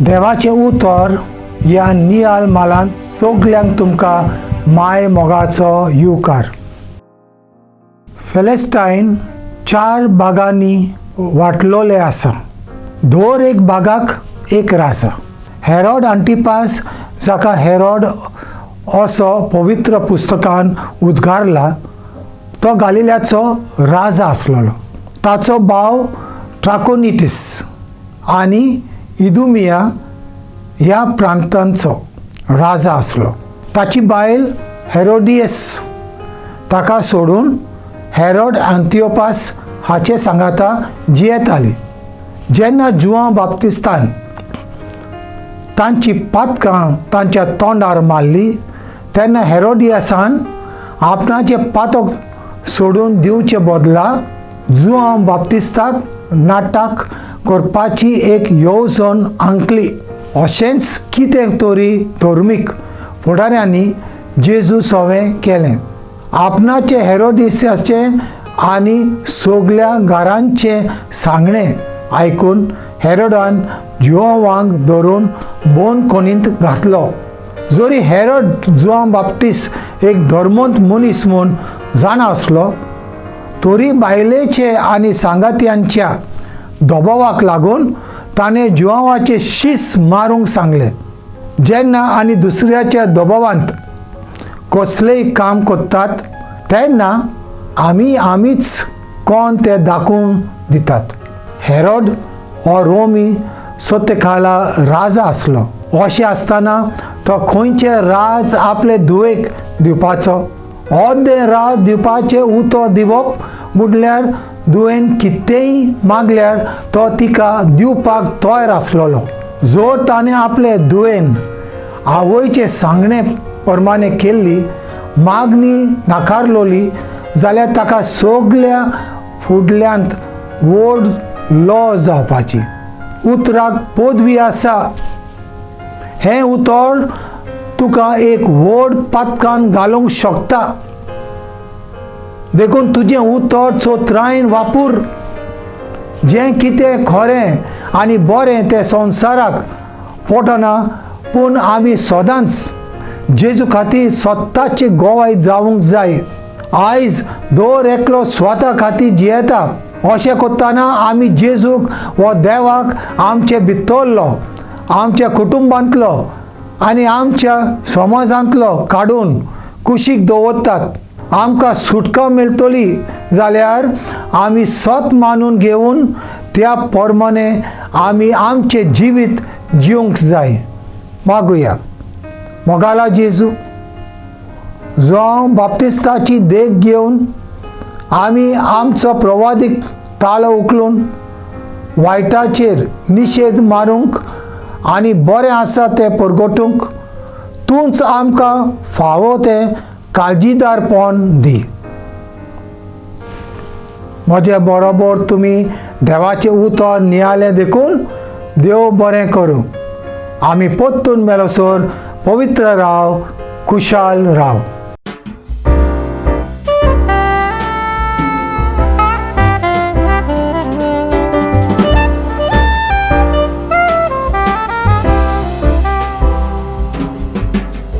देवाचें उतर ह्या नियाळ मालांत सगल्यांक तुमकां माय मोगाचो येवकार. पॅलेस्टायन 4 भागांनी वांटलोलें आसा. दर एक भागाक एक राजा. हेरोड अंटिपास, जाका हेरोड असो पवित्र पुस्तकान उद्गारला, तो गालिल्याचो राजा आसलेलो. ताचो भाव ट्राकोनिटीस आनी इदुमिया ह्या प्रांतांचो राजा आसलो. ताची बायल हेरोडियस ताका सोडून हेरोड अंतियोपास हाचे सांगाता जियेताली. जेन्ना जुआंव बाप्तिस्तान तांची पातकां तांच्या तोंडार मारली तेन्ना हेरोडियसान आपणाचें पातक सोडून दिवचे बदला जुआंव बाप्तिस्ताक नाटक करपाची एक येवजण आंखली. अशेंच कितें तरी धर्मीक फुडाऱ्यांनी जेजू सवें केलें. आपणाचें हेरोडिसाचें आनी सगल्या घरांचें सांगणें आयकून हेरोडान जुआंवाक धरून बंदखणींत घातलो. जरी हेरोड जुआंव बाप्तीस एक धर्मोंत मनीस म्हूण जाणा आसलो तरी बायलेचे आनी सांगात्यांच्या दबावाक लागून ताणें जुआंवाचे शीस मारूंक सांगलें. जेन्ना आनी दुसऱ्याच्या दबावांत कसलेंय काम करतात तेन्ना आमी आमीच कोण ते दाखोवन दितात. हेरोड हो रोमी सत्तेखाला राजा आसलो. अशें आसतना तो खंयचें राज आपले धुवेक दिवपाचो? अर्दें राज दिवपाचें उतर दिवप म्हटल्यार धुवेन कितेंय मागल्यार तो तिका दिवपाक तयार आसलेलो. जर ताणें आपले धुवेन आवयचें सांगणे प्रमाणे केल्ली मागणी नाकारलोली जाल्यार ताका सगल्या फुडल्यांत व्हड लॉ जावपाची. उतराक पदवी आसा. हें उतर तुका एक व्हड पातकान घालूंक शकता. देखून तुजें उतर चोत्रायेन वापर. जें कितें खरें आनी बरें तें संवसाराक पटना, पूण आमी सदांच जेजू खातीर स्वताची गवाय जावंक जाय. आयज दर एकलो स्वता खातीर जियेता. अशें करतना आमी जेजूक वो देवाक आमचे भितरलो, आमच्या कुटुंबांतलो आनी आमच्या समाजांतलो काडून कुशीक दवरतात. आमकां सुटका मेळटली जाल्यार आमी सत मानून घेवन त्या प्रमाणे आमी आमचें जिवीत जिवंक जाय. मागुया. मोगाला जेजू, जुआंव बाप्तिस्ताची देख घेवन आमी आमचो प्रवादीक तालो उखलून वायटाचेर निशेध मारूंक आनी बरें आसा तें परगटूंक तूंच आमकां फावो तें काळजीदारपण दी. म्हजे बरोबर तुमी देवाचें उतर नियाळें देखून देव बरें करूं. आमी परतून मेलोसर पवित्र राव, खुशाल राव.